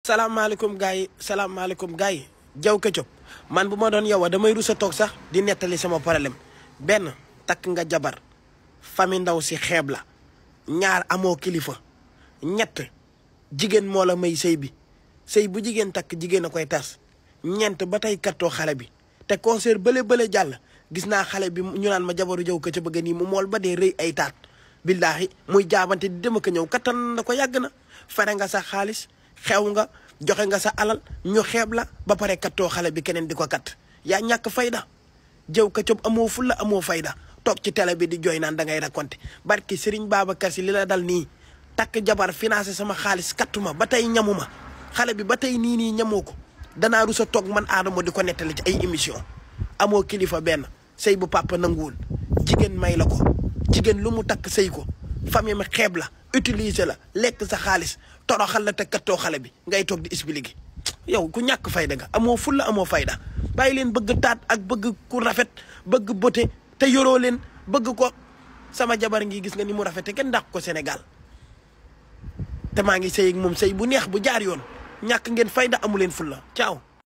salaamaaleykum gars yi Diaw Ketchup man bu ma doon yow damay rus a toog sax di nettali sama problème benn takk nga jabar famille ndaw si xeeb la ñaar amoo kilifa ñett jigéen moo la may sëy bi sëy bu jigéen takk jigéen a koy tas ñeent ba tey kattoo xale bi te concert bële jàll gis naa xale bi ñu naan ma jabaru Diaw Ketchup bëgg nii mu mool ba dee rëy ay taat billaahi muy jaabante di dem ak ñëw kattan na ko yàgg na fere nga sa xaalis xew nga joxe nga sa alal ñu xeeb la ba pare kattoo xale bi keneen di ko kat yaa ñàkk fayda Diaw Ketchup amoo fulla amoo fayda toog ci télé bi di jooy naan da ngay raconté barki Serigne Babacar Si li la dal nii takk jabar financé sama xaalis kattuma ba tey ñamuma xale bi ba tey nii ñamoo ko danaa rus a toog man Adamo di ko nettali ci ay émission amoo kilifa benn sëy bu papa nanguwul jigéen may la ko jigéen lu mu takk sëy ko famille mi xeeb la utiliser la lekk sa xaalis toroxal la te kattoo xale bi ngay toog di expliquer yow ku ñàkk fayda nga amoo fulla amoo fayda bàyyi leen bëgg taat ak bëgg ku rafet bëgg beauté te yoroo leen bëgg ko sama jabar ngi gis nga ni mu rafete kenn dàq ko Sénégal te maa ngi sëy ak moom sëy bu neex bu jaar yoon ñàkk ngeen fayda amu leen fulla ciao